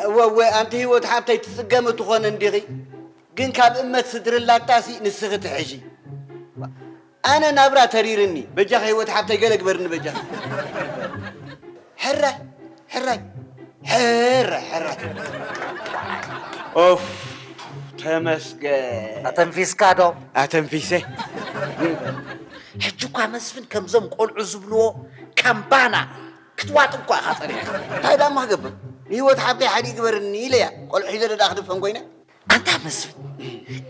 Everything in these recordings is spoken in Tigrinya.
እወ፣ እወ፣ ኣንቲ ህይወት ሓብተይ ትጽገሚ ትኾን እንዲኺ፣ ግን ካብ እመት ስድርላታሲ ንስኺ ትሕሺ። ኣነ ናብራ ተሪርኒ፣ በጃኺ ህይወት ሓብተይ ገለ ግበርኒ በጃኺ። ሕራይ፣ ሕራይ፣ ሕራይ፣ ሕራይ። ኦፍ፣ ተመስገን። ኣተንፊስካ ዶ? ኣተንፊሰ። ሕጂ እኳ መስፍን ከምዞም ቆልዑ ዝብልዎ ካምባና ክትዋጥ እኳ ኢኻ ጸኒሕካ። እንታይ ደኣ እሞ ክገብር? ንህይወት ሓብተይ ሓዲእ ግበርኒ ኢለያ። ቆልዑ ሒዘ ደኣ ክድፈን ኮይነ። ኣንታ መስፍን፣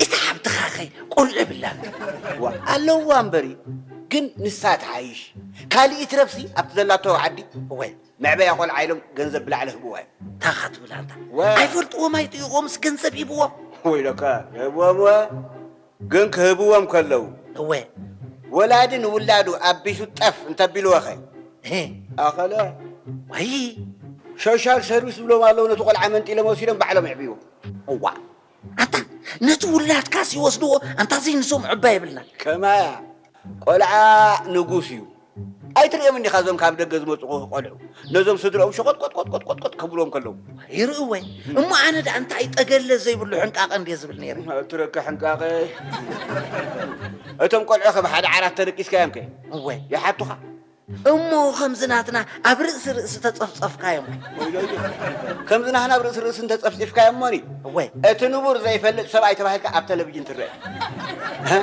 እታ ሓብትኻኸ ቆልዑ የብላን? ዋ፣ ኣለዋ እምበሪ፣ ግን ንሳ ትሓይሽ። ካልእ ይትረፍሲ ኣብቲ ዘላቶ ዓዲ እወ። መዕበያ ቆልዓ ኢሎም ገንዘብ ብላዕሊ ህብዋ እዮም። ታኻ ትብል ኣንታ። ወ- ኣይፈልጥዎም ኣይጥይቖምስ ገንዘብ ሂብዎም። ወይለካ፣ ህብዎም ወ-፣ ግን ክህብዎም ከለዉ እወ። ወላዲ ንውላዱ ኣቢሱ ጠፍ እንተቢልወኸ? ሄ። ኣኸለ። ወይ። ሶሻል ሰርቪስ ዝብሎም ኣለዉ፣ ነቲ ቆልዓ መንጢሎም ወሲዶም ባዕሎም የዕብይዎ። እዋ። ኣንታ ነቲ ውላድካስ ይወስድዎ፣ ኣንታ ዘይንሶም ዕባ የብልና። ከማያ፣ ቆልዓ ንጉስ እዩ። ኣይትርእዮም እንዲኻ እዞም ካብ ደገ ዝመጹ ቆልዑ። ነዞም ስድርኦም ሸቆጥ ቆጥ ቆጥ ቆጥ ቆጥ ቆጥ ከብሎም ከለዉ። ይርእወ። እሞ ኣነ ደኣ እንታይ ጠገለ ዘይብሉ ሕንቃቐ እንድየ ዝብል ነይረ። እትረካ ሕንቃቐ። እቶም ቆልዑ ከም ሓደ ዓራት ተደቂስካዮም ከ? እወ። ይሓቱኻ። እሞ ከምዚ ናትና ኣብ ርእሲ ርእሲ ተጸፍጸፍካዮም። ከምዚ ናህና ኣብ ርእሲ ርእሲ እንተጸፍጺፍካዮም እሞኒ። እወ። እቲ ንቡር ዘይፈልጥ ሰብኣይ ተባሂልካ ኣብ ቴሌቪዥን ትረአ። እ?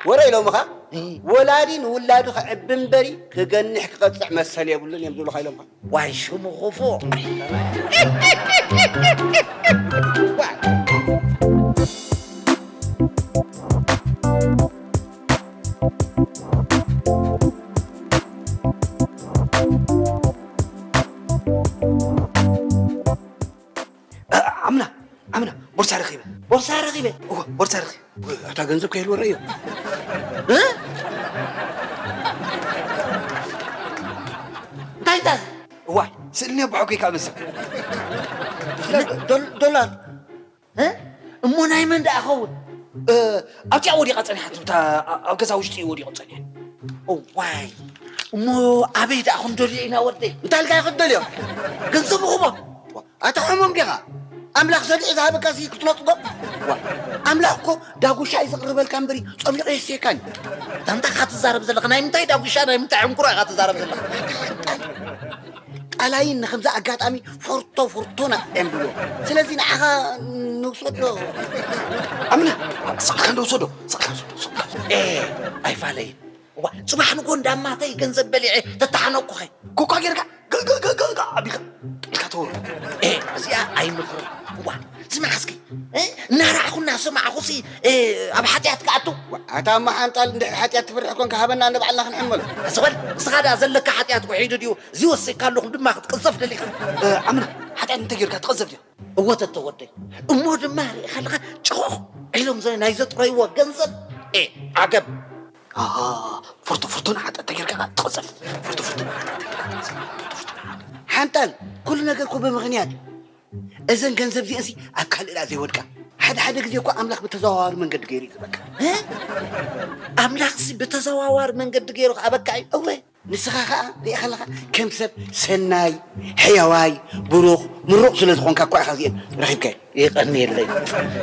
ወረ ኢሎምኻ? እ። ወላዲ ንውላዱ ከዕቢ እምበሪ ክገንሕ ክቐጽዕ መሰል የብሉን እዮም ዝብሉኻ ኢሎምኻ። ዋይ ሽሙ ክፉእ። ኣምና፣ ኣምና፣ ቦርሳ ረኺበ። ቦርሳ ረኺበ? እወ፣ ቦርሳ ረኺበ። እወ፣ ኣታ ገንዘብ ከይህልዎ ረእዮ። እ? እንታይ እንታይ? እዋይ፣ ስእሊ እኒኦ ብሓቂ ከኣ መስል። ዶል-፣ ዶላር። እ? እሞ ናይ መን ደኣ ኸውን? እ፣ ኣብቲኣ ወዲቓ ጸኒሓ፣ እታ ኣብ ገዛ ውሽጢ እዩ ወዲቑ ጸኒሑ። እዋይ፣ እሞ ኣበይ ደኣ ክንደልዮ ኢና ወደይ? እንታይ ኢልካ ክትደልዮ? ገንዘቡ ክቦ። ኣታ ሕሙም ዲኻ? ኣምላኽ ሰዲዑ ዝሃበካ ሲ ክትነጽጎ? ዋ፣ ኣምላኽ እኮ ዳጉሻ እዩ ዘቕርበልካ እምበሪ ጸሚቑ የስየካን። እታ እንታይ ኢኻ ትዛረብ ዘለኻ? ናይ ምንታይ ዳጉሻ፣ ናይ ምንታይ ዕንኩሮ ኢኻ ትዛረብ ዘለኻ? ቃላይን ንከምዚ ኣጋጣሚ ፎርቶ ፎርቶና እዮም ዝብልዎ። ስለዚ ንዓኻ ንውሰዶ። ኣምና፣ ስቕልካ እንዶ ውሰዶ፣ ስቕልካ ውሰዶ፣ ስቕልካ ውሰዶ። ኤ፣ ኣይፋለይን። እዋ፣ ጽባሕ ንጎ እንዳማተይ ገንዘብ በሊዐ ተተሓነኩኸ። ኮኳ ጌርካ፣ ገ-፣ ገ-፣ ገ-፣ ገ-፣ ገ-፣ ኣቢኻ፣ ኢልካ ተወሩ። ኤ፣ እዚኣ ኣይምኽርን። እዋ፣ ስማዕ እስኪ፣ እ፣ እናረኣኹ እናሰማዕኹሲ፣ እ፣ ኣብ ሓጢኣት ክኣቱ? ዋ፣ ኣታ እሞ ሓንጣል፣ እንድሕር ሓጢኣት ትፍርሕ ኮንካ፣ ሃበና ንባዕልና ክንሕመሎ። እስበል፣ እስኻ ደኣ ዘለካ ሓጢኣት ውሒዱ ድዩ? እዚ ወሲድካ ኣለኹ ድማ ክትቅዘፍ ደሊኻ? እ፣ ኣምና፣ ሓጢኣት እንተ ጌርካ ትቐዘፍ ድዩ? እወ ተተወደይ። እሞ ድማ ርኢኻ ኣለኻ ጭኾኽ ኢሎም ዘ-፣ ናይ ዘጥረይዎ ገንዘብ። ኤ፣ ዓገብ። ኣሃ፣ ፍርቶ ፍርቶ ንሓጢኣት ተጌርካ ትቐዘፍ። ፍርቶ ፍርቶ ንሓጢኣት ተጌርካ ትቐዘፍ። ፍርቶ ፍርቶ ንሓጢኣት። ሓንጣል፣ ኩሉ ነገር እኮ ብምኽንያት እዩ። እዘን ገንዘብ እዚአንሲ ኣብ ካልእ ደኣ ዘይወድቃ። ሓደ ሓደ ግዜ እኮ ኣምላኽ ብተዘዋዋሪ መንገዲ ገይሩ እዩ ዝበካ። እ? ኣምላኽሲ ብተዘዋዋሪ መንገዲ ገይሩ ክኣበካ እዩ? እወ። ንስኻ ኸኣ ርኢኻ ኣለኻ፣ ከም ሰብ ሰናይ፣ ሕያዋይ፣ ብሩኽ፣ ምሩቕ ስለ ዝኾንካ እኳ ኢኻ እዚአን ረኺብካየን። የቐንየለይ፣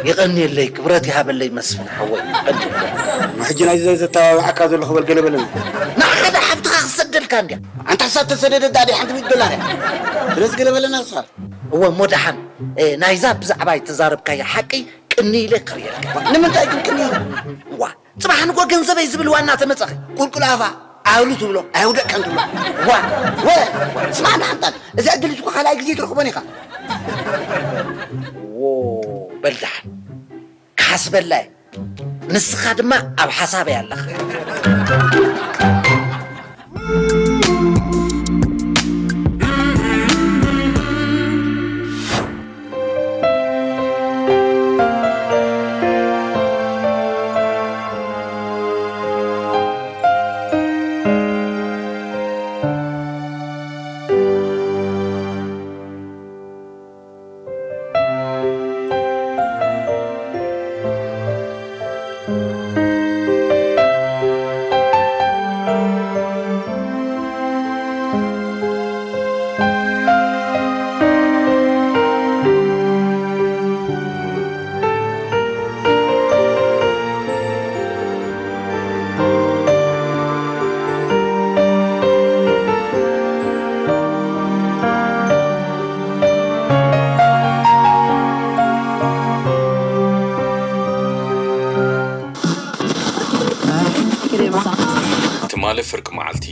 የቐንየለይ፣ ክብረት ይሃበለይ መስፍን ሓወይ፣ የቐንየለይ። ሕጂ ናይዚ ዘተባብዓካ ዘሎ ክበል ገለ በለኒ። ንዓኻ ዶ ሓፍትኻ ክሰደልካ እንድያ? ኣንታ ክሳብ ተሰደደት ደኣ ሓንቲ ሚእቲ ዶላር እያ። ስለዚ ገለ በለና ንስኻ። እወ እሞ ደሓን፣ እ፣ ናይዛ ብዛዕባ እተዛረብካያ ሓቂ ቅንይ ኢለ ክርእየልካ። ንምንታይ ግን ቅንይ ኢለ? እዋ፣ ጽባሕ ንጎ ገንዘበይ ዝብል ዋና ተመጸኺ። ቁልቁል ኣፋ ኣሉ ትብሎ፣ ኣየውደቅካን ትብሎ። ዋ፣ ወ፣ ስማዕና ሓንጣል፣ እዚ ዕድል እዚ እኮ ካልኣይ ግዜ ትረኽቦን ኢኻ። ዎ፣ በል ደሓን። ክሓስበላ እየ። ንስኻ ድማ ኣብ ሓሳበይ ኣለኻ። ትማሊ ፍርቂ መዓልቲ፣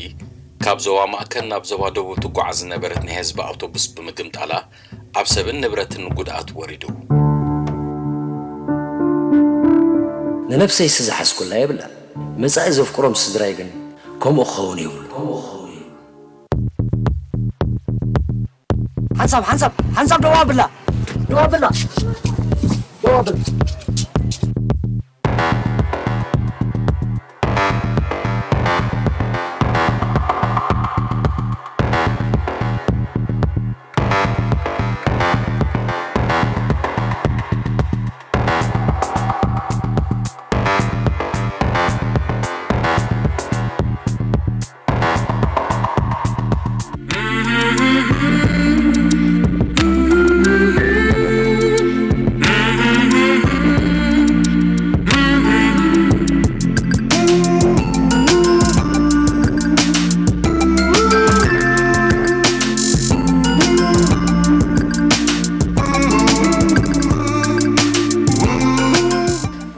ካብ ዞባ ማእከል ናብ ዞባ ደቡብ ትጓዓዝ ዝነበረት ናይ ህዝቢ ኣውቶቡስ ብምግምጣላ፣ ኣብ ሰብን ንብረትን ጉድኣት ወሪዱ። ንነብሰይሲ ዝሓዝኩላ የብላን። መጻኢ ዘፍቅሮም ስድራይ ግን ከምኡ ክኸውን የብሉ። ሓንሳብ፣ ሓንሳብ፣ ሓንሳብ ደው ኣብላ። ደው ኣብላ። ደው ኣብላ።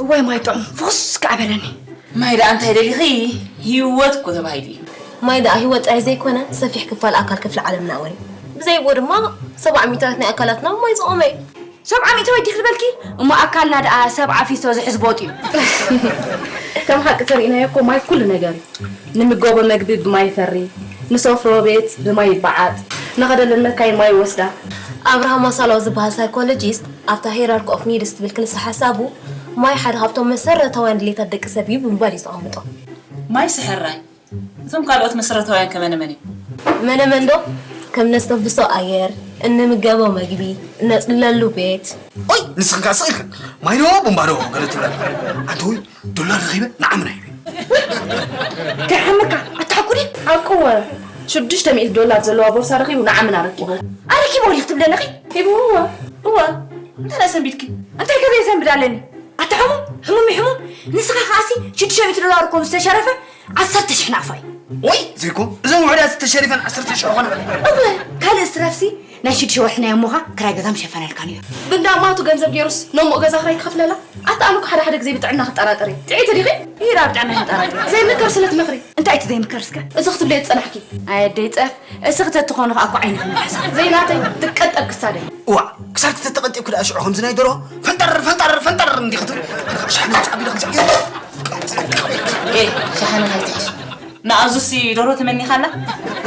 እዋይ ማይ ጥዑም ፍኹስ ከኣ በለኒ። ማይ ደኣ እንታይ ደሊኺ? ህይወት እኮ ተባሂሉ እዩ። ማይ ደኣ ህይወት ጥራይ ዘይኮነ፣ ሰፊሕ ክፋል ኣካል ክፍሊ ዓለምና እውን እዩ። ብዘይብኡ ድማ ሰብዓ ሚእታዊት ናይ ኣካላትና ብማይ ዝቖመ እዩ። ሰብዓ ሚእታዊት ዲኺ ዝበልኪ? እሞ ኣካልና ደኣ ሰብዓ ፊስቶ ዝሕዝ ቦጥ እዩ። ከም ሓቂ ተሪእናዮ እኮ ማይ ኩሉ ነገር እዩ። ንምገቦ መግቢ ብማይ ይፈሪ፣ ንሰፍሮ ቤት ብማይ ይበዓጥ፣ ንኸደለን መካይን ማይ ይወስዳ። ኣብርሃም ማስሎው ዝበሃል ሳይኮሎጂስት ኣብታ ሄራርኪ ኦፍ ኒድስ ትብል ክልሰ ሓሳቡ፣ ማይ ሓደ ካብቶም መሰረታውያን ድሌታት ደቂ ሰብ እዩ ብምባል እዩ ዘቐምጦ። ማይ ስሕራይ፣ እቶም ካልኦት መሰረታውያን ከ መነመን እዮም? መነመን ዶ? ከም ነስተንፍሶ ኣየር፣ እንምገቦ መግቢ፣ እነጽልለሉ ቤት። ኦይ፣ ንስኽን ከኣ ስቕ ኢልክን፣ ማይ ዶ ቡምባ ዶ ገለ ትብላ። ኣንቲ ውይ፣ ዶላር ረኺበ ንዓምና ሂበ። ከይሓመካ፣ ኣታ ሓቁ ድዩ? ሓቁ እወ። ሽዱሽተ ሚእቲ ዶላር ዘለዋ ቦርሳ ረኺቡ ንዓምና ረኪቡ። ኣረኪቡ ዲኺ ትብሊ ኣለኺ? ሂቡ እወ። እወ። እንታይ ደኣ ሰንቢድኪ? እንታይ ከ ዘይሰንብድ ኣለኒ? ኣታ ሕሙም፣ ሕሙም እዩ ሕሙም። ንስኻ ከኣሲ ሽዱሽተ ሚእቲ ዶላር እኮ ምስ ተሸረፈ ዓሰርተ ሽሕ ናቕፋ እዩ። ወይ ዘይኮ፣ እዞም ውሑዳት ተሸሪፈን ዓሰርተ ሽሕ ኾና። እወ፣ ካልእ ስትረፍሲ ናይ ሽዱሽተ ወርሒ ናይ እሞኻ ክራይ ገዛ ምሸፈነልካ ነይሩ። ብእንዳ ኣማቱ ገንዘብ ገይሩስ ነሞኡ ገዛ ክራይ ክኸፍለላ? ኣታ ኣነ እኮ ሓደ ሓደ ግዜ ብጥዕና ክጠራጠር እየ። ጥዕይቲ ዲኺ? ኢራ ብጥዕና ይጠራጠር። ዘይምከር ስለ ትመኽሪ። እንታይ እቲ ዘይምከር እስከ? እዚ ክትብለዮ ዝጸናሕኪ። ኣየ ኣደይ ጸፍ፣ እስኺ ተትኾኒ ኸኣ እኮ ዓይንኺ ምሕሳብ። ዘይናተይ ትቀጠብ ክሳደይ። እዋ፣ ክሳድ ተተቐንጢብኩ ደኣ ሽዑ ከምዚ ናይ ደርሆ ፈንጠር፣ ፈንጠር፣ ፈንጠር እንዲኺ ትብል። ኣነ ኸኣ ሻሕኒ ክጽዓብ ኢለ ከምዚ ገይረ። ኤ፣ ሻሕኒ ከይትሕሽ። ንኣብዙሲ ደርሆ ተመኒኻላ?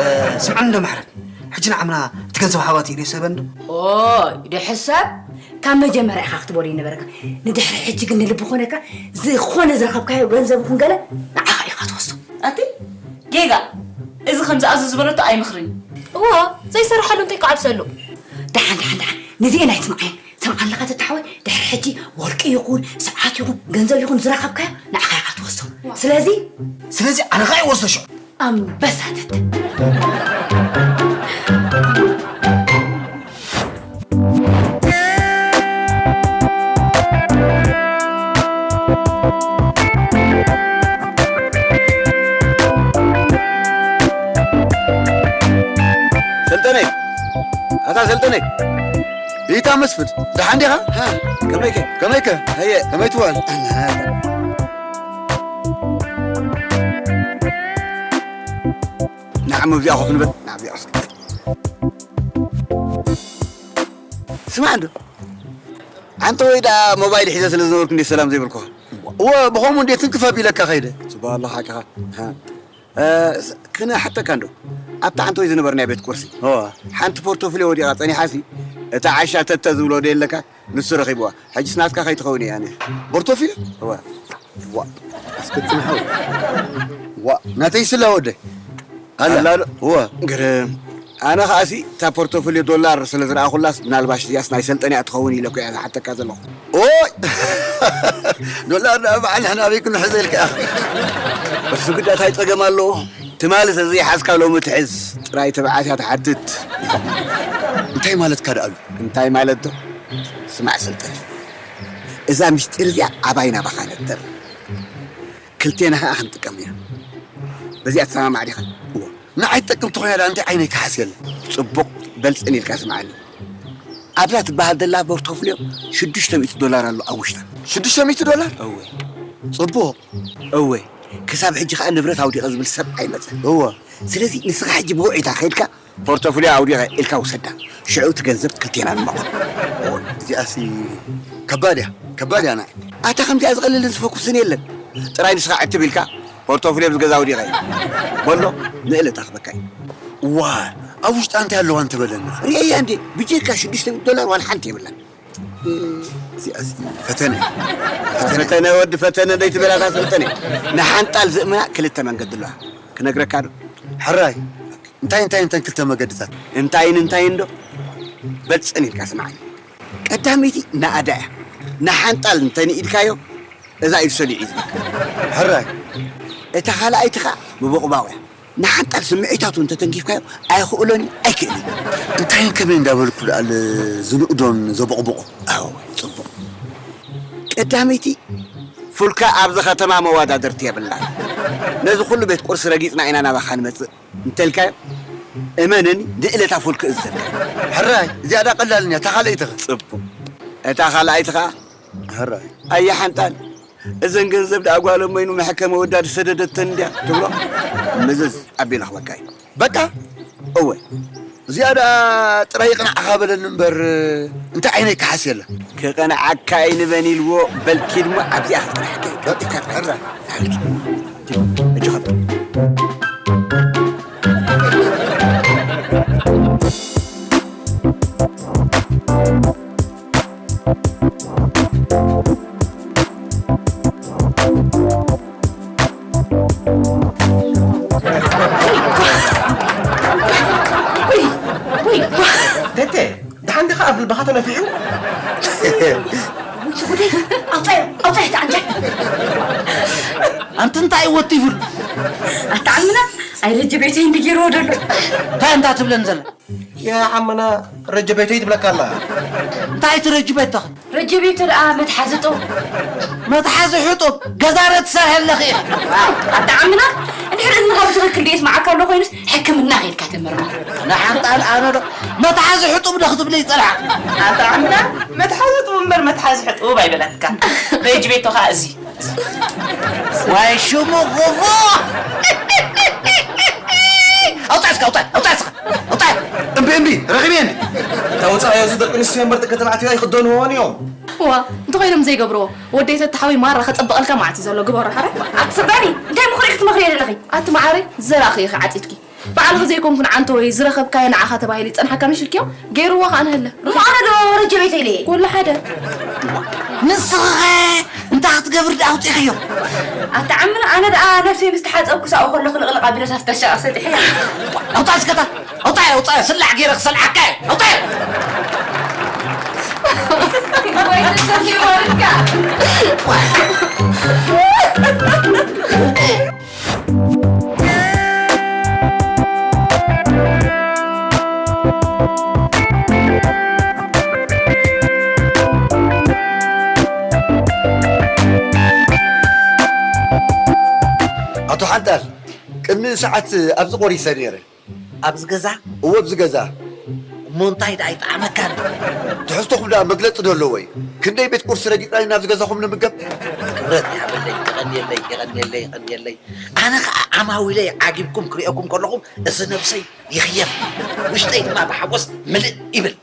እ፣ ስምዓኒ እንዶ ማሕረን። ሕጂ ንዓምና እቲ ገንዘብ ሃባቲ ኢለ ይሰበን ዶ? ኦይ፣ ድሕሰብ ካብ መጀመርያ ኢኻ ክትበሎ ይነበረካ። ንድሕሪ ሕጂ ግን ንልቢ ኮነካ፣ ዝኾነ ዝረኸብካዮ ገንዘብ ይኹን ገለ ንዓኻ ኢኻ ትወስዶ። ኣቲ ጌጋ፣ እዚ ከምዚ ኣዙ ዝበለቶ ኣይምኽርን። እዎ፣ ዘይሰርሓሉ እንታይ ክዓብሰሉ? ደሓን፣ ደሓን፣ ደሓን። ነዚኤን ኣይትስምዓየን። ሰምዓ ኣለኻ ተታሓወይ፣ ድሕሪ ሕጂ ወርቂ ይኹን፣ ሰዓት ይኹን፣ ገንዘብ ይኹን ዝረኸብካዮ ንዓኻ ኢኻ ትወስዶ። ስለዚ ስለዚ ኣነ ኸኣ ይወስዶ ሽዑ። ኣንበሳተት። ሰልጠነይ፣ ኣታ ሰልጠነይ። ይታ መስፍን፣ ደሓን ዲኻ? ሃ፣ ከመይከ? ከመይከ? ሃየ። ከመይ ትዋል? ኣና። ንዓ፣ መብዚኣ ኮፍ ንበል። ንዓ፣ ኣብዚኣ ኮፍ። ስማዕ እንዶ። ኣንተ ወይ ደኣ ሞባይል ሒዘ ስለ ዝነበርኩ እንዴ ሰላም ዘይበልኩኻ? እወ፣ ብኸምኡ እንዴ ትንክፍ ኣቢለካ ከይደ። ጽቡቕ ኣለኻ ሓቅኻ። ሃ። እ፣ ስ-፣ ክነሓተካ እንዶ። ኣብታ ኣንተ ወይ ዝነበርናዮ ቤት ቁርሲ። እወ። ሓንቲ ፖርቶፍልዮ ወዲቓ ጸኒሓሲ፣ እታ ዓሻ ተተ ዝብሎ ዶ የለካ? ንሱ ረኺብዋ። ሕጅስ ናትካ ከይትኸውን እያ፣ ኣነ። ፖርቶፊልዮ? እወ። ዋ፣ እስኪ ጽንሓው። ዋ፣ ናተይ ስላ ወደ። ኣላ። ኣላ ዶ? እወ። ግርም። ኣነ ኸኣሲ፣ እታ ፖርቶፎልዮ ዶላር ስለ ዝረኣኹላስ፣ ምናልባሽ እዚኣስ ናይ ሰልጠንያ ትኸውን ኢለ እኮ እያ ዝሓተካ ዘለኹ። ኦይ! ዶላር ደኣ በዓል ንሕና ኣበይ ክንሕዘልካ? እሱ ግዳ እንታይ ጸገም ኣለዎ? ትማሊ ተዘይሓዝካ ሎሚ ትሕዝ። ጥራይ ትብዓት እያ ትሓትት። እንታይ ማለትካ ደኣ ኣሎ? እንታይ ማለት ዶ? ስማዕ ሰልጠነ፣ እዛ ምስጢር እዚኣ ኣባይ ናባኻ ነጥር። ክልቴና ኸኣ ክንጥቀም ኢና። በዚኣ ትሰማማዕ ዲኻ? እወ። ንዓይ ትጠቅም ተኾይና ደኣ እንታይ ዓይነይ ክሓስየላ? ጽቡቕ፣ በል ጽን ኢልካ ስምዓኒ። ኣብዛ ትበሃል ዘላ ፖርቶፍልዮ ሽዱሽተ ሚእቲ ዶላር ኣሎ ኣብ ውሽጣ። ሽዱሽተ ሚእቲ ዶላር? እወ። ጽቡቕ። እወ። ክሳብ ሕጂ ኸኣ ንብረት ኣውዲቐ ዝብል ሰብ ኣይመጸን። እወ። ስለዚ ንስኻ ሕጂ ብውዒታ ኸይድካ ፖርቶፍልዮ ኣውዲቐ ኢልካ ውሰዳ። ሽዑ እቲ ገንዘብ ክልቴና ንመቐሎ። እዚኣሲ ከባድ እያ፣ ከባድ እያ ናይ። ኣታ ከምዚኣ ዝቐልልን ዝፈኩስን የለን። ጥራይ ንስኻ ዕትብ ኢልካ ፖርቶፍልዮ ኣብዚ ገዛ ኣውዲቐ እየ። በሎ፣ ንእለታ ክበካ እዩ። እዋ፣ ኣብ ውሽጣ እንታይ ኣለዋ እንተበለና? ርእያ እንዴ፣ ብጀካ ሽዱሽተ ሚእቲ ዶላር ዋላ ሓንቲ የብላን። እዚኣሲ ፈተነ። ፈተነ ወዲ ፈተነ፣ ዘይትበላታ ሰልጠነ። ንሓንጣል ዝእምና ክልተ መንገዲ ኣለዋ። ክነግረካ ዶ? ሕራይ። እንታይ እንታይ እንተን ክልተ መገድታት? እንታይን እንታይን ዶ? በል ጽን ኢልካ ስምዓኒ። ቀዳመይቲ ናእዳ እያ። ንሓንጣል እንተንኢድካዮ፣ እዛ ኢድ ሰሊዑ እዩ ዝብል። ሕራይ። እታ ካልኣይቲ ኸኣ ብቦቕባቕ እያ። ንሓንጣል ስምዒታቱ እንተተንኪፍካዮ፣ ኣይኽእሎን እዩ፣ ኣይክእልን እዩ። እንታይን ከመይ እንዳበልኩ ደኣለ ዝንእዶን ዘቦቕቦቖ? ኣዎ፣ ጽቡቕ። ቀዳመይቲ፣ ፉልካ ኣብዚ ኸተማ መወዳድርቲ የብላን። ነዚ ኹሉ ቤት ቁርሲ ረጊጽና ኢና ናባኻ ንመጽእ። እንተልካዮ፣ እመነኒ፣ ንእለታ ፉል ክእዘልካ። ሕራይ፣ እዚኣ ደኣ ቀላል እያ፣ እታ ካልኣይቲ ኸ? ጽቡቕ። እታ ካልኣይቲ ኸኣ? ሕራይ። ኣየ ሓንጣል፣ እዘን ገንዘብ ደኣ ጓሎም መይኑ መሐከመ ወዳ ዝሰደደተን እንድያ ትብሎ? ምዝዝ ኣቢለ ክበካ እዩ። በቃ? እወ። እዚኣ ደኣ ጥራይ ይቕናዕኻ በለኒ እምበር፣ እንታይ ዓይነይ ክሓስየላ? ክቐንዓካ ኣይንበን ኢልዎ፣ በል ኪድ እሞ ኣብዚኣ ክጥራሕካ እዩ። በቃ፣ ሕራይ። ሕጂ ኸድ። ተተ፣ ደሓን ዲኻ? ኣብ ልብኻ ተነፊሑ? ውይ ጉደይ፣ ኣውጻዮ፣ ኣውጻዮ፣ እቲ ዓንጃል። ኣንቲ እንታይ ወት ይብል? ኣታ ዓምና፣ ኣይ ረጀቤተይ እንዲ ገይርዎ ደሎ። እንታይ እንታ ትብለን ዘላ? ያ ዓመና ረጀቤተይ ትብለካ ኣላ። እንታይ እቲ ረጅቤት ተኽ? ረጀቤተ ደኣ መትሓዚ ጡብ። መትሓዚ ሕጡብ ገዛ ዶ ትሰርሒ ኣለኺ ኢኺ? ኣታ ዓምና፣ እንድሕር እዝንኻ ብትኽክል ድዩ የስምዓካ ኣሎ ኮይኑስ፣ ሕክምና ኸይድካ ተመርመር። ንሓንጣል ኣነ ዶ መትሓዚ ሕጡብ ዶ ክትብሊ ይጸንሓ? ኣታ ዓምና፣ መትሓዚ ጡብ እምበር መትሓዚ ሕጡብ ኣይበለትካ። ረጅቤቶ ኸኣ እዚ። ዋይ ሽሙ ክፉእ። ኣውጻእ እስከ፣ ኣውጻእ፣ ኣውጻእ እስከ፣ ኣውጻእ። እምቢ፣ እምቢ፣ ረኺበ እንዲ። እታ ውጻእ እዮ፣ እዚ ደቂ ኣንስትዮ እምበር ደቂ ተባዕትዮ ኣይኽደንዎን እዮም። ዋ፣ እንተኾይኖም ዘይገብርዎ፣ ወደይ ተተሓዊ ማራ ከጸብቐልካ መዓት እዩ ዘሎ፣ ግበሮ ሓራይ። ኣቲ ሰባኒ፣ እንታይ ምኽሪ ክትመኽሪ ዘለኺ? ኣቲ መዓረይ፣ ዝዘራእኺ ኢኺ ዓጺድኪ። ባዕልኺ ዘይኮንኩ ንዓንተ ወይ ዝረኸብካዮ ንዓኻ ተባሂሉ ይጸንሓካ ምሽ ኢልክዮ? ገይርዎ ኸኣ ንህለ። እሞ ኣነ ዶ ረጀቤተይ ኢለ? ኩሉ ሓደ። ንስኺ ኸ እንታይ ክትገብሪ ደኣ ኣውጺእኽዮ? ኣታ ዓምና፣ ኣነ ደኣ ነብሰይ ምስ ተሓጸብኩ ሳኡ ከለኹ ልቕልቕ ኣቢለ ሳፍታ ሻቕ ሰጢሐ። ኣውጻእ እስከ እታ፣ ኣውጻእ፣ ኣውጻእ፣ ስላዕ ገይረ ክሰልዓካ እየ። ኣውጻእ! ወይ ተሰኪ ወርድካ። ኣቶ ሓንጣል፣ ቅድሚ ሰዓት ኣብዚ ቆሪሰ ነይረ። ኣብዚ ገዛ? እወ፣ ኣብዚ ገዛ። እሞ እንታይ ደኣ ይጠዓመካን? ትሕዝቶኹም ደኣ መግለጺ ዶ ኣለዎ እዩ? ክንደይ ቤት ቁርሲ ረጊጽና ኢና ኣብዚ ገዛኹም ንምገብ? ክብረት ይሃበለይ፣ የቐንየለይ፣ የቐንየለይ፣ የቐንየለይ። ኣነ ኸኣ ዓማዊለይ ዓጊብኩም ክርእየኩም ከለኹም፣ እዚ ነብሰይ ይኽየፍ፣ ውሽጠይ ድማ ብሓጎስ ምልእ ይብል።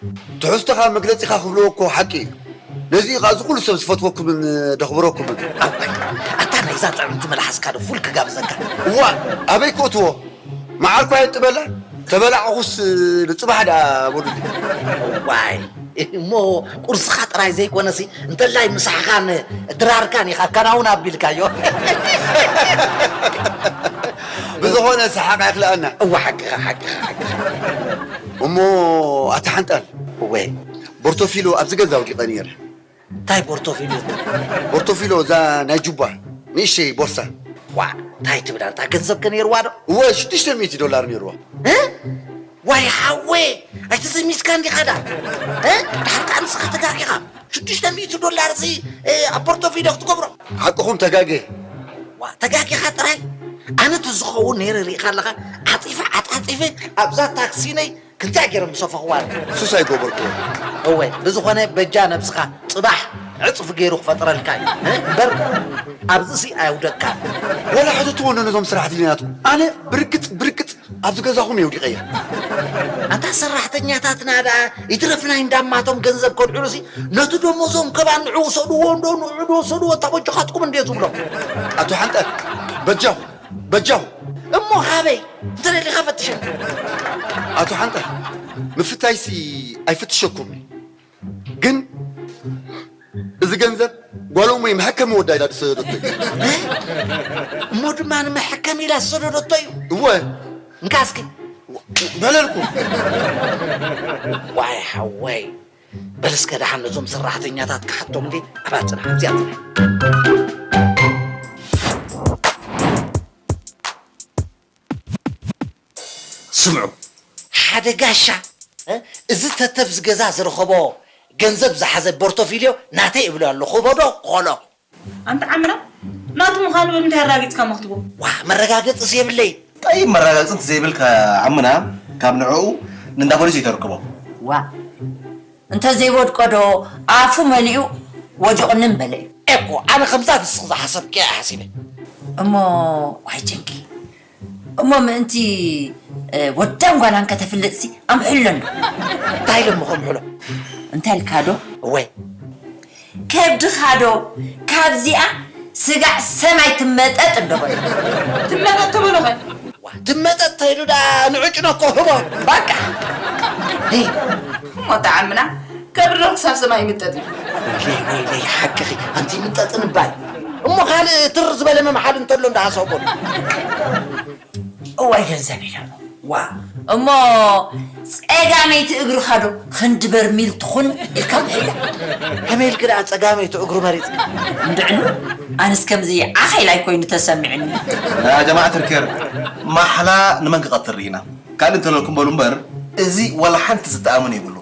ትሕዝቶኻ መግለጺኻ ክብልዎ እኮ ሓቂ እዩ። ነዚ እዩ ኸኣ እዚ ኩሉ ሰብ ዝፈትወኩምን ደኽብረኩምን። ኣባይ፣ ኣታ ናይዛ ጥዕምቲ መልሓስካ ዶ ፉል ክጋብዘካ? እዋእ፣ ኣበይ ክእትዎ? መዓር እኳ የጥበላ፣ ተበላዕኹስ ንጽባሕ ደኣ በሉኒ። ዋይ፣ እሞ ቁርስኻ ጥራይ ዘይኮነሲ፣ እንተላይ ምሳሕኻን ድራርካን ኢኻ ኣከናውን ኣቢልካዮ። ብዝኾነ ሰሓቕ ኣይክልኣና። እወ፣ ሓቅኻ፣ ሓቅኻ፣ ሓቅኻ። እሞ ኣታ ሓንጣል፣ እወ። ቦርቶፊሎ ኣብዚ ገዛ ኣውዲቐ ነይረ። እንታይ ቦርቶፊልዮ? ቦርቶፊሎ፣ እዛ ናይ ጁባ ንእሽተይ ቦርሳ። ዋእ፣ እንታይ ትብል ኣንታ? ገንዘብ ከ ነይርዋ ዶ? እወ፣ ሽዱሽተ ሚእቲ ዶላር ነይርዋ። እ? ዋይ ሓወይ፣ ኣይተዘሚትካን ዲኻ ዳ? እ? ድሓር ከኣ ንስኻ ተጋጊኻ። ሽዱሽተ ሚእቲ ዶላር እዚ፣ እ፣ ኣብ ቦርቶፊልዮ ክትገብሮ? ሓቅኹም ተጋግየ። ዋእ፣ ተጋጊኻ ጥራይ? ኣነ እቲ ዝኸውን ነይረ ርኢኻ ኣለኻ? ዓጺፈ ዓጻጺፈ ኣብዛ ታክሲነይ ክንታይ ገይሮም ዝሰፈኽዋ? እሱስ ኣይገበርክዎን። እወ፣ ብዝኾነ በጃ ነብስኻ ጽባሕ ዕጽፊ ገይሩ ክፈጥረልካ እዩ። እ? እምበር ኣብዚሲ ኣየውደቅካን። ወላ ሕተትዎ ነዞም ሰራሕተኛታቱ። ኣነ ብርግጽ፣ ብርግጽ ኣብዚ ገዛኹም እየ ውዲቐያ። ኣንታ ሰራሕተኛታትና ደኣ ይትረፍ ናይ እንዳማቶም ገንዘብ ከድዕሉሲ፣ ነቲ ደሞዞም ከባ ንዑ ውሰድዎ እንዶ፣ ንዑ ዶ ውሰድዎ፣ እታ በጃኻትኩም እንድየ ትብሎም። ኣቶ ሓንጣል፣ በጃኹም። በጃኹም። እሞ ካበይ? እንተ ደሊኻ ፈትሸኒ። ኣቶ ሓንጣል፣ ምፍታይሲ ኣይፍትሸኩምን። ግን እዚ ገንዘብ ጓሎም ወይ መሐከሚ ወዳ ኢላ ዝሰደደቶ እዩ። እ? እሞ ድማ ንመሐከሚ ኢላ ዝሰደደቶ እዩ? እወ። እንካ እስኪ። በለልኩ። ዋይ ሓወይ። በል እስከ ደሓን ነዞም ሰራሕተኛታት ክሓቶም እንዴ፣ ኣብኣ ጽናሕ፣ ኣብዚኣ ጽናሕ። ስምዑ፣ ሓደ ጋሻ፣ እ፣ እዚ ተተብ ዝገዛ ዝረኸቦ ገንዘብ ዝሓዘ ፖርቶፊልዮ ናተይ እብሎ ኣለኹ፣ ክህቦ ዶ ክኸሎ? ኣንታ ዓምና፣ ናቱ ምዃኑ ብምንታይ ኣረጋጊጽካ መኽትቦ? ዋ፣ መረጋገጽስ የብለይ። ጠይብ፣ መረጋገጺ እንተዘይብልካ ዓምና፣ ካብ ንዕኡ ንእንዳ ፖሊስ እዩ ተርክቦ። ዋ፣ እንተ ዘይወድቆ ዶ ኣፉ መሊኡ ወዲቑኒ ምበለ እዩ። ኤኮ፣ ኣነ ከምዛ ንስኺ ዝሓሰብክያ እየ ሓሲበ። እሞ ዋይ ጨንቂ። እሞ ምእንቲ፣ እ፣ ወዳን ጓላን ከተፍልጥሲ ኣምሕሎ እንዶ። እንታይ ኢለ እሞ ከምሕሎ? እንታይ ኢልካ ዶ? እወ። ከብድኻ ዶ ካብዚኣ ስጋዕ ሰማይ ትመጠጥ እንዶ በሎ። ትመጠጥ ተበሎ ኸ? ዋ፣ ትመጠጥ ተይሉ ደኣ ንዕጭኖ እኮ ህቦ። በቃ። ሂ። እሞ ጠዓምና ከብድዶ ክሳብ ሰማይ ይምጠጥ እዩ። ወይለይ፣ ወይለይ፣ ሓቅኺ፣ ኣንቲ ይምጠጥን እባይ። እሞ ካልእ ትር ዝበለ መምሓል እንተሎ እንዳሃሰቦ። እዋይ ገንዘብ ኢለ። ዋ፣ እሞ ጸጋመይቲ እግርኻ ዶ ክንዲ በርሚል ትኹን ኢልካ ምሒላ? ከመይ ኢልክ ደኣ ጸጋመይቲ እግሩ መሪጽ? እንድዕሉ ኣነስ ከምዚ ዓኸይ ላይ ኮይኑ ተሰሚዕኒ። ያ ጀማዓት ርኬር ማሕላ ንመን ክቐትር ኢና? ካልእ እንተለኩም በሉ እምበር እዚ ዋላ ሓንቲ ዝተኣምን ይብሉ።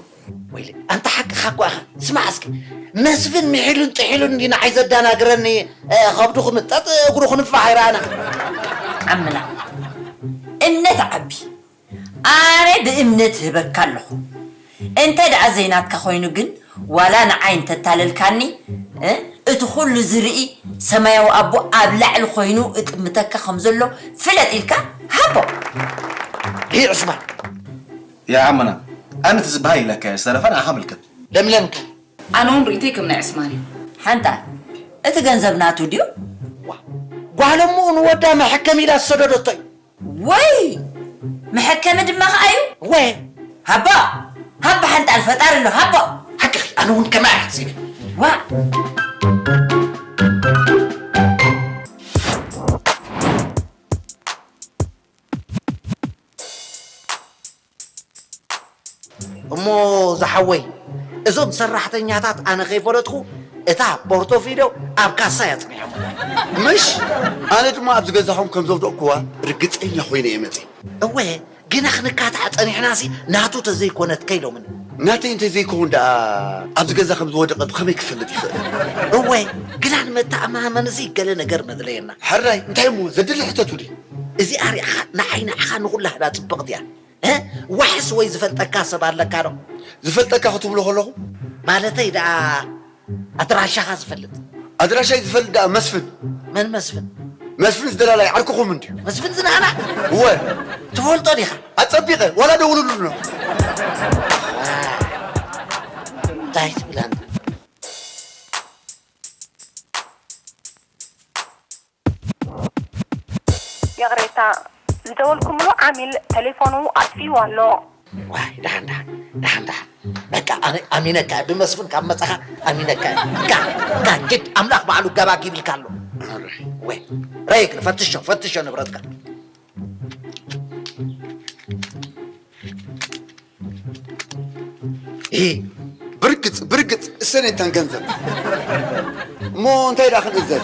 ወይለ ኣንታ ሓቅኻ እኮ ኢኻ። ስማዕ እስኪ መስፍን ምሒሉን ጥሒሉን እንዲ ንዓይ ዘዳናግረኒ ከብዱ ክምጠጥ እግሩ ክንፋሕ ይረኣና። ዓምና እምነት ዓቢ ኣነ ብእምነት ህበካ ኣለኹ። እንተ ደኣ ዘይናትካ ኮይኑ ግን ዋላ ንዓይ እንተታለልካኒ እቲ ኩሉ ዝርኢ ሰማያዊ ኣቦ ኣብ ላዕሊ ኮይኑ እጥምተካ ከም ዘሎ ፍለጥ ኢልካ ሃቦ። ይህ ዕስማን ያ ዓምና ኣነ ትዝባሃ ኢለካ ዝተረፈ ንዓኻ ምልከት። ለምለምካ ኣነ እውን ርእይተይ ከም ናይ ዕስማን እዩ። ሓንታ እቲ ገንዘብ ናቱ ድዩ? ጓለምኡ ንወዳ መሐከም ኢላ ዝሰደደቶ እዩ። ወይ መሐከሚ ድማ ከኣ እዩ። ወይ ሃባ ሃባ ሓንጣል ፈጣሪ ኣሎ ሃባ። ሓቅኺ ኣነ እውን ከማይ ሓሲበ። ዋ እሞ ዝሓወይ እዞም ሰራሕተኛታት ኣነ ከይፈለጥኩ እታ ፖርቶፊልዮ ኣብ ካሳ እያ ፅኒሖም። ምሽ ኣነ ድማ ኣብዚ ገዛኹም ከም ዘውደቕኩዋ ርግፀኛ ኮይነ እየ መፅየ። እወ ግና ክንካታዕ ፀኒሕናሲ ናቱ ተዘይኮነት ከኢሎምኒ። ናተይ እንተዘይከውን ደኣ ኣብዚ ገዛ ከም ዝወደቐ ብኸመይ ክፈልጥ ይኽእል? እወ ግና ንመተኣማመንሲ ገለ ነገር መድለየና። ሕራይ እንታይ እሞ ዘድሊ ሕተቱ ድዩ? እዚኣ ሪኣኻ ንዓይ ንዓኻ ንኹላ ህዳ ፅብቕቲ እያ። እ ዋሕስ ወይ ዝፈልጠካ ሰብ ኣለካ ዶ? ዝፈልጠካ ክትብሎ ከለኹ ማለተይ ደኣ ኣድራሻኻ ዝፈልጥ። ኣድራሻይ ዝፈልጥ ደኣ መስፍን። መን መስፍን? መስፍን ዝደላላይ ዓርክኹም እንድዩ። መስፍን ዝናና? እወ። ትፈልጦ ዲኻ? ኣጸቢቐ ዋላ ደውልሉ ኣሎ። እንታይ ትብል ኣንታ? ይቕሬታ ዝደወልኩምሉ ዓሚል ተሌፎኑ ኣጥፊእዎ ኣሎ። ዋይ ደሓን ደሓን ደሓን ደሓን በቃ ኣነ ኣሚነካ እየ ብመስፍን ካብ መጻኻ ኣሚነካ እየ እንካ እንካ ኪድ ኣምላኽ ባዕሉ ገባክ ይብልካ ኣሎ። ወይ ረይክ ፈትሾ ፈትሾ ንብረትካ። ብርግጽ ብርግጽ እሰነይታን ገንዘብ እሞ እንታይ ደኣ ክንእዘዝ?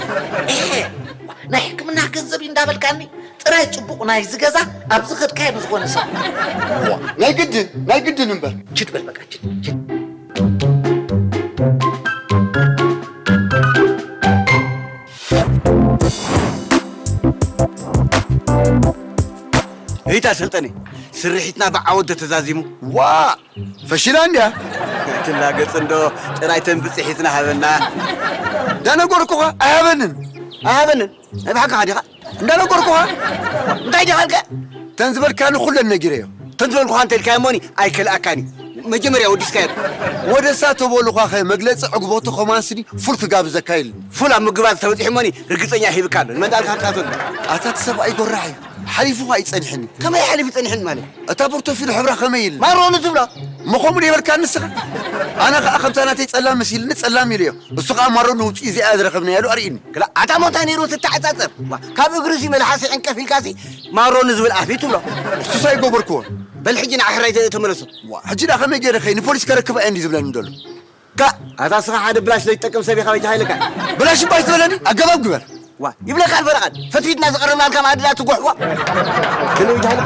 ናይ ሕክምና ገንዘብ እዩ እንዳበልካኒ ጥራይ ጽቡቕ ናይ ዝገዛ ኣብ ዝኸድካዮ ንዝኾነ ሰብ። ናይ ግድን ናይ ግድን እምበር። ችድ በል በቃ ችድ ችድ። እይታ ሰልጠነ ስርሒትና ብዓወት ተተዛዚሙ። ዋ ፈሺላ እንድያ። ትላገጽ እንዶ ጥራይ ተንብጽ ሒዝና ሃበና። ዳነጎርኩኻ ኣይሃበንን። ኣይሃበንን። ናይ ብሓቅኻ ዲኻ? እንዳነገርኩኻ። እንታይ ዲኻ ኢልካ? ተን ዝበልካኒ ኩለን ነጊረዮ። ተን ዝበልኩኻ እንተ ኢልካዮ እሞኒ ኣይከልኣካን እዩ። መጀመርያ ወዲስካዮ። ወደሳ ተበሉኻኸ መግለጺ ዕግበቱ ከማንስኒ ፉል ክጋብዘካ ኢልኒ። ፉል ኣብ ምግባዝ ተበጺሑ እሞኒ ርግጸኛ ሂብካ ኣሎ። ንመን ዳልካ ክትኣትወሉ? ኣታ እቲ ሰብኣይ ጎራሕ እዩ። ሓሊፉኻ ኣይጸንሕን እዩ። ከመይ ሓሊፉ ይጸንሕን ማለት? እታ ፖርቶፊል ሕብራ ከመይ ኢልኒ? ማሮኒ ትብላ። እሞ ከምኡ ዶ ይበልካ ንስኻ? ኣነ ኸኣ ከምታ ናተይ ጸላም መሲልኒ ጸላም ኢለዮ። እሱ ኸኣ ማሮኒ ውጽኢ እዚኣ ዝረኸብናያ ዶ ኣርእይኒ። ክላ ኣታ ሞንታ ነይሩ ትተዓጻጸር። ዋ፣ ካብ እግሪ እዚ መልሓሲ ዕንቀፍ ኢልካ እዚ ማሮኒ ዝብል ኣፍ እዩ ትብሎ። እሱስ ኣይገበርክዎን። በል ሕጂ ንዓ ሕራይ ተ- ተመለሱ። ዋ፣ ሕጂ ደኣ ከመይ ገይረ ኸይ ንፖሊስ ከረክባ እየ እንዲ ዝብለኒ ደሎ። ካ፣ ኣታ እስኻ ሓደ ብላሽ ዘይትጠቅም ሰብ ኢኻ ወይታ ኢልካ። ብላሽ እባ ኣይትበለኒ፣ ኣገባብ ግበር። ዋ፣ ይብለካ ኣልፈረቓን። ፈትፊትና ዝቐረብናልካ መኣዲ ደኣ ትጉሕዋ። ክንው ይታለ።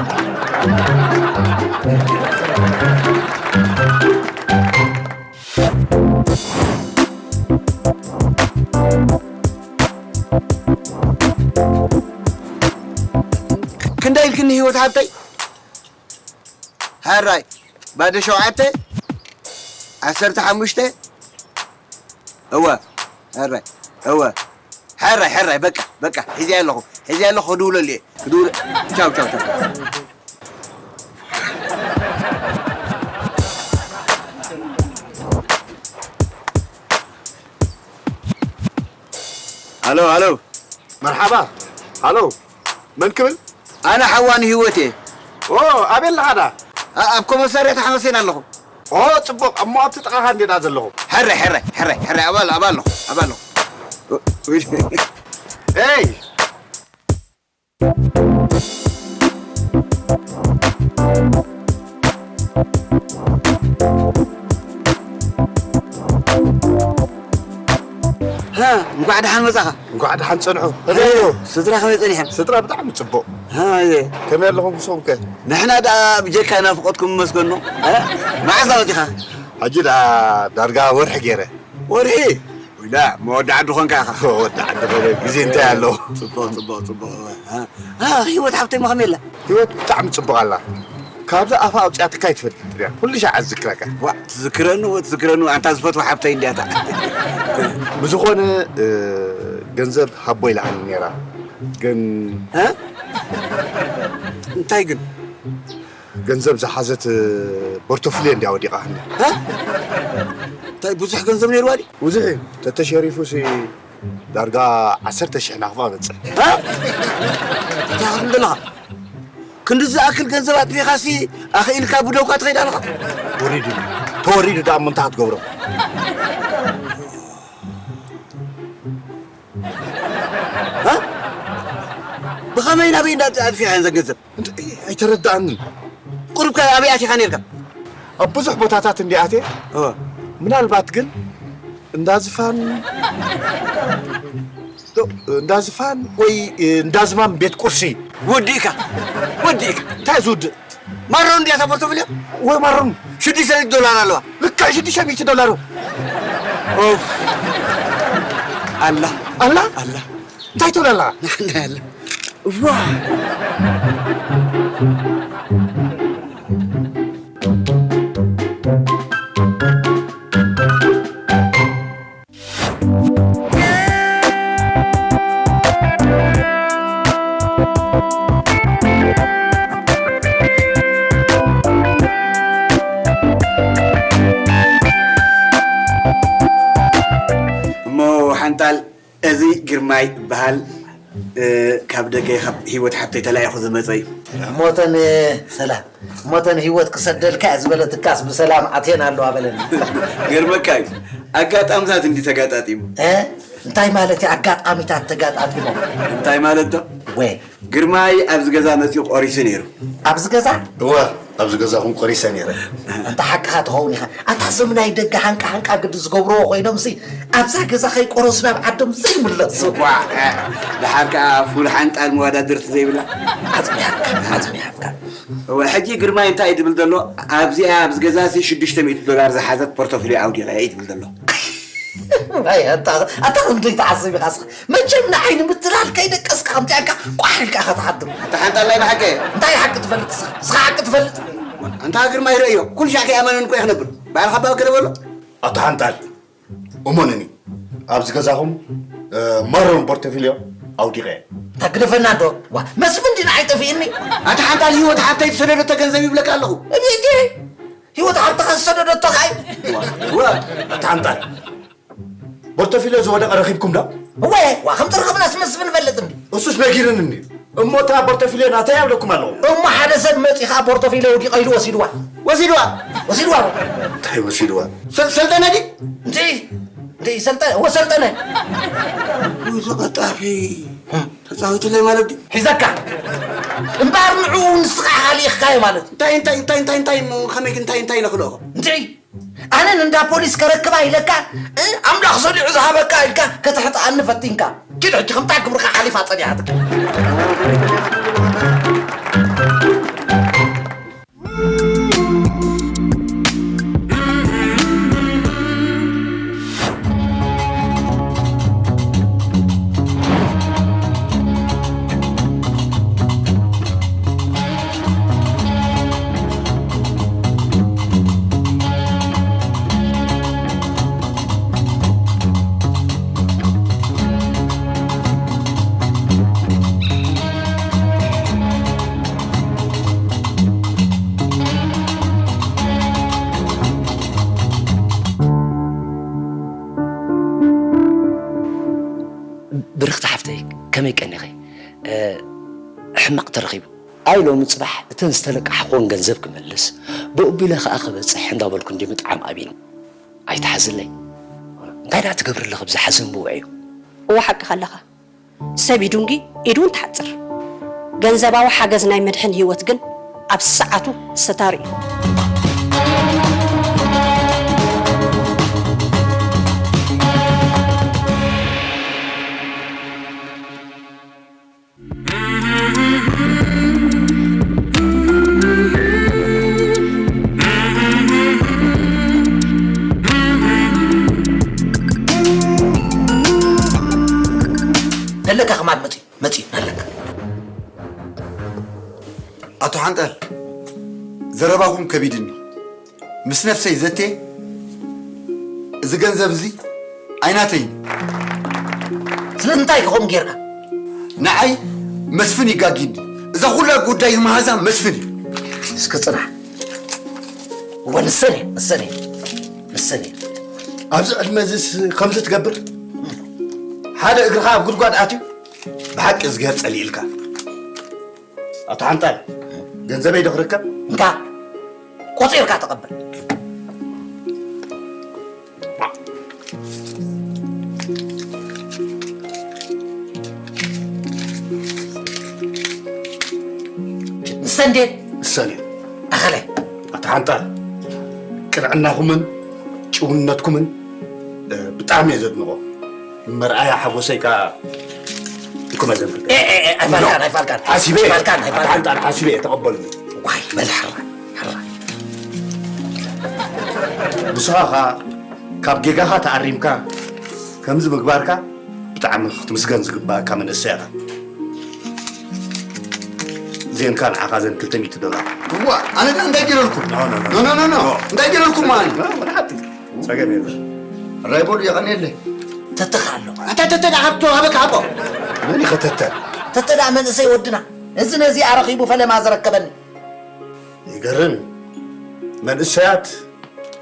ክንደይ ኢልክኒ ህይወት ሃብተይ? ሕራይ ባዶ ሸውዓተ ዓሰርተ ሓሙሽተ እወ ሕራይ እወ ሕራይ ሕራይ በቃ በቃ ሒዘያ ኣለኹ ሒዘያ ኣለኹ ክድውለሉ እየ ክድውለ ቻው ቻው ቻው ሃሎ ሃሎ መርሓባ ሃሎ መን ክብል ኣነ ሓዋ ንህይወት እየ። ኦ ኣበይ ኣለኻ ደኣ? ኣብ ኮመሳርያ ተሓወሴን ኣለኹ። ኦ ጽቡቕ እሞ ኣብቲ ጥቓኻ እንዴ ደኣ ዘለኹ። ሕራይ ሕራይ ሕራይ ሕራይ ኣብኣ ኣለኹ ኣብኣ ኣለኹ ኣብኣ ኣለኹ። ኤይ እንኳዕ ደሓን መጻኻ። እንኳዕ ደሓን ጸንሑ። ኣዮ፣ ስድራ ከመይ ጸኒሖም? ስድራ ብጣዕሚ ጽቡቕ። ኣየ። ከመይ ኣለኹም ንስኹም ከ? ንሕና ደኣ ብጀካ ናፍቖትኩም መስገኖ። እ? መዓዝ መጺኻ? ሕጂ ደኣ ዳርጋ ወርሒ ገይረ። ወርሒ? ወላ፣ መወዲ ዓዲ ኾንካ ኢኻ። መወዲ ዓዲ ኾነ፣ ግዜ እንታይ ኣለዎ? ጽቡቕ፣ ጽቡቕ፣ ጽቡቕ። እ? እ፣ ህይወት ሓብተይ ሞ ከመይ ኣላ? ህይወት ብጣዕሚ ጽቡቕ ኣላ። ካብዛ ኣፋ ኣውጺኣትካ ኣይትፈልጥን እያ። ኩሉ ሻዕ እዝክረካ። ዋ፣ ትዝክረኒ፣ ዋ፣ ትዝክረኒ፣ ኣንታ ዝፈትዋ ሓብተይ እንድያ እታ። ብዝኾነ፣ እ፣ ገንዘብ ሃቦ ኢላትኒ ነይራ። ግን እ? እንታይ ግን? ገንዘብ ዝሓዘት፣ እ፣ ቦርቶፍልዮ እንድያ ወዲቓትኒ። እ? እንታይ ብዙሕ ገንዘብ ነይርዋ ድዩ? ብዙሕ እዩ። ተተሸሪፉሲ ዳርጋ ዓሰርተ ሽሕ ናቕፋ በጽሕ። እ? እንታይ ክትብል ዘለኻ? ክንዲ ዝኣክል ገንዘብ ኣጥፊኻሲ ኣኽኢልካ ብደውካ ትኸይድ ኣለኻ? ወሪዱ እዩ። ተወሪዱ ደኣ እሞ እንታይ ክትገብሮ? እ? ብኸመይ ናበይ እንዳ ኣጥፊኻ እየን ዘን ገንዘብ? እንት-፣ ኣይተረድኣንን። ቁሩብ ከ ኣበይ ኣቲኻ ነይርካ? ኣብ ብዙሕ ቦታታት እንድየ ኣትየ። እወ። ምናልባት ግን እንዳ ዝፋን፣ ዶ-፣ እንዳ ዝፋን ወይ እንዳ ዝማም ቤት ቁርሲ። ወዲእካ፣ ወዲእካ። እንታይ ዝውድእ? ማሮ እንድያ እታ ፖርቶፍልዮ? ወይ ማሮ። ሽዱሽተ ሚእቲ ዶላር ኣለዋ። ልክዕ ሽዱሽተ ሚእቲ ዶላር። ኦፍ። ኣላ። ኣላ? ኣላ። እንታይ ትብል ኣላ? ንሕና ኣላ። ዋ። እሞ ሓንጣል፣ እዚ ግርማይ ይበሃል። እ፣ ካብ ደገ ካብ ህይወት ሓብተይ ተላኢኹ ዝመጸ እዩ። እሞተን፣ ሰላም፣ እሞተን ህይወት ክሰደልካ እየ ዝበለትካስ ብሰላም ኣትየን ኣለዋ በለኒ። ገርመካ እዩ። ኣጋጣምታት እንዲ ተጋጣጢሙ። እ? እንታይ ማለት እዩ ኣጋጣሚታት ተጋጣጢሞም? እንታይ ማለት ዶ? ወ ግርማይ ኣብዚ ገዛ መጺኡ ቆሪሱ ነይሩ። ኣብዚ ገዛ? እወ፣ ኣብዚ ገዛኹም ቆሪሰ ነይረ። ኣንታ ሓቅኻ ትኸውን ኢኻ። ኣታ እዞም ናይ ደገ ሃንቃ ሃንቃ ግዲ ዝገብርዎ ኮይኖምሲ ኣብዛ ገዛ ከይቆረሱ ናብ ዓዶም ዘይምለሱ። ዋ፣ ደሓር ከኣ ፉል ሓንጣል መወዳድርቲ ዘይብላ። ዓጽሚ ሃብካ፣ ዓጽሚ ሃብካ። እወ፣ ሕጂ ግርማይ እንታይ እዩ ዝብል ዘሎ? ኣብዚኣ፣ ኣብዚ ገዛሲ ሽዱሽተ ሚእቲ ዶላር ዝሓዘት ፖርቶፊልዮ ኣውዲቐ እየ እዩ ዝብል ዘሎ። ኣይ፣ ኣታ፣ ኣታ ክንደይ ትዓስብ ኢኻ እስኻ? መቸም ንዓይ ንምትላል ከይደቀስካ ከምዚኣ ኢልካ ቋሕ ኢልካ ኢኻ ትሓድር። ኣታ ሓንጣል ናይ ብሓቂ። እንታይ ሓቂ ትፈልጥ እስኻ? እስኻ ሓቂ ትፈልጥ? ኣንታ ግርማ ይርእዮ። ኩሉ ሻዕ ከይኣመነኒ እኮ እየ ክነብር። ባዕልኻ ባብ ገለ በሎ። ኣታ ሓንጣል፣ እመኑኒ። ኣብዚ ገዛኹም፣ እ፣ ማሮን ፖርቶፊልዮ ኣውዲቐ እየ። እታ ግደፈና ዶ? ዋ፣ መስፍን ድዩ ንዓይ ጠፊእኒ? ኣታ ሓንጣል ህይወት ሓብተይ ዝሰደደቶ ገንዘብ ይብለካ ኣለኹ። እቤቴ፣ ህይወት ሓብትኻ ዝሰደደቶ ኸኣይ? ዋ፣ ኣታ ሓንጣል። ቦርቶፊልዮ ዝወደቐ ረኺብኩም ዶ? እወ፣ ዋ፣ ከም ተረኸብናስ መስፍን ይፈልጥ እንዲ። እሱስ ነጊሩኒ እንዲ። እሞ እታ ቦርቶፊልዮ ናተይ ኣብለኩም ኣለኹ። እሞ ሓደ ሰብ መጺኡ ኸኣ ቦርቶፊልዮ ወዲቐ ኢሉ ወሲድዋ። ወሲድዋ? ወሲድዋ። እንታይ ወሲድዋ? ሰ-፣ ሰልጠነ ድዩ? እንዲ፣ እንዲ፣ ሰልጠነ፣ እወ፣ ሰልጠነ። እዚ ቀጣፊ ተጻዊቱለይ ማለት ድዩ? ሒዘካ። እምበኣር ንዕኡ ንስኻ ኢኻ ልኢኽካዮ ማለት። እንታይ፣ እንታይ፣ እንታይ፣ እንታይ፣ እንታይ፣ ከመይ፣ እንታይ፣ እንታይ ኢለ ክልእኾ? እንድዒ፣ ኣነ ንእንዳ ፖሊስ ከረክባ ኢለካ፣ እ፣ ኣምላኽ ሰሊዑ ዝሃበካ ኢልካ ከተሕጥኣኒ ፈቲንካ። ኪድ ሕጂ ከምታ ግብርኻ ሓሊፋ ጸኒሓትካ። ብርኽቲ ሓፍተይ፣ ከመይ ቀኒኺ? እ፣ ሕማቕ ተረኺቡ። ኣይ ሎሚ ጽባሕ እተን ዝተለቃሕክወን ገንዘብ ክመልስ፣ ብኡቢለ ከኣ ክበጽሕ እንዳበልኩ እንዲ ምጥዓም ኣቢኒ። ኣይትሓዝለይ። እንታይ ደኣ ትገብሪ ኣለኺ ኣብዚ ሓዘን ብውዕዩ? እወ ሓቅኻ ኣለኻ። ሰብ ይዱንጊ፣ ኢዱ እውን ትሓጽር። ገንዘባዊ ሓገዝ ናይ መድሕን ህይወት ግን ኣብ ሰዓቱ ሰታሪ እዩ። ኣቶ ሓንጣል፣ ዘረባኹም ከቢድኒ። ምስ ነፍሰይ ዘቴ፣ እዚ ገንዘብ እዚ ኣይናተይን። ስለምንታይ ከምኡ ጌርካ? ንዓይ መስፍን ይጋጊኒ። እዛ ኩላ ጉዳይ ዝመሃዛ መስፍን እዩ። እስኪ ጽናሕ። እወ፣ ንሰን እየ፣ ንሰን እየ፣ ንሰን እየ። ኣብዚ ዕድመ እዚስ ከምዚ ትገብር? ሓደ እግርኻ ኣብ ጉድጓድ ኣትዩ? ብሓቂ እዝግሄር ጸሊእልካ። ኣቶ ሓንጣል፣ ገንዘበይ ዶ ክርከብ? እንካ፣ ቆጺርካ ተቐበል። ንሰን ድየን? ንሰን እየን። ኣኸለ። ኣቶ ሓንጣል፣ ቅንዕናኹምን ጭውነትኩምን፣ እ፣ ብጣዕሚ እየ ዘድንቖ። መርኣያ ሓጎሰይ ከኣ ንኩመ ዘንብል። ኤ፣ ኤ፣ ኤ፣ ኣይፋልካን፣ ኣይፋልካን። ሓሲበ እየ። ኣይፋልካን፣ ኣይፋልካን። ኣንጣን ሓሲበ እየ፣ ተቐበሉኒ። ዋይ፣ በል ሕራይ፣ ሕራይ። ንስኻ ኸኣ ካብ ጌጋኻ ተኣሪምካ ከምዚ ምግባርካ ብጣዕሚ ክትምስገን ዝግባእካ መንእሰይ ኢኻ። እዚአን ከኣ ንዓኻ እዘን ክልተ ሚእቲ ዶላር። እዋ፣ ኣነ ደኣ እንታይ ገይረልኩም? ኖ፣ ኖ፣ ኖ። ኖ፣ ኖ፣ ኖ፣ ኖ። ኖ። እንታይ ገይረልኩም ማለት? ኖ፣ ወላ ሓንቲ ጸገም የለን። ራይ በሉ፣ የቐንየለይ። ተተ ከ ኣሎ? ኣታ ተተ ደኣ ሃብቶ ሃበካ ሃቦ። መን ኢኸ ተተ? ተተ ደኣ መንእሰይ ወድና። እዚ ነዚ ኣረኺቡ ፈለማ ዘረከበኒ። ይገርም እዩ። መንእሰያት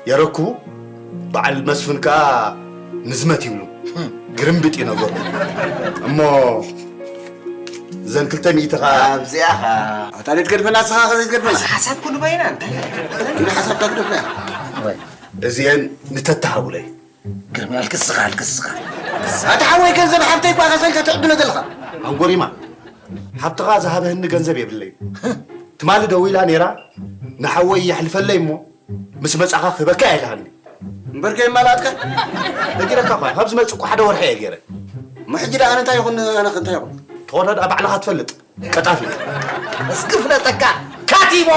የረክቡ፣ በዓል መስፍን ከኣ ንዝመት ይብሉ። ግርምብጥ እዩ ነገሩ። እሞ እዘን ክልተ ሚእቲ ከኣ ኣብዚኣ ኸኣ። ኣታ ዘይትገድፈና ንስኻ ኸ ዘይትገድፈና? ሓሳብ ኩሉ ባይና እንታይ? ግን ሓሳብካ ግደፍና። እዚአን ንተተ ሃቡለይ። ግርም ኣልክስኻ፣ ኣልክስኻ። ኣታ ሓወይ ገንዘብ ሃብተይ እኳ ከሰልካ ትዕድሎ ዘለኻ። ኣንጎሪማ፣ ሃብትኻ ዝሃበህኒ ገንዘብ የብለይ። ትማሊ ደዊላ ነይራ፣ ንሓወይ የሕልፈለይ እሞ ምስ መጻኻ ክህበካ እየ ኢላሃኒ። እምበር ከይማላጥካ? ነጊረካ እኳ፣ ካብ ዝመጽእ እኮ ሓደ ወርሒ እየ ገይረ። እሞ ሕጂ ደኣ ኣነ እንታይ ይኹን፣ ኣነ እንታይ ይኹን? ተኾነ ደኣ ባዕልኻ ትፈልጥ። ቀጣፊ። እስኪ ፍለጠካ፣ ካቲሞ።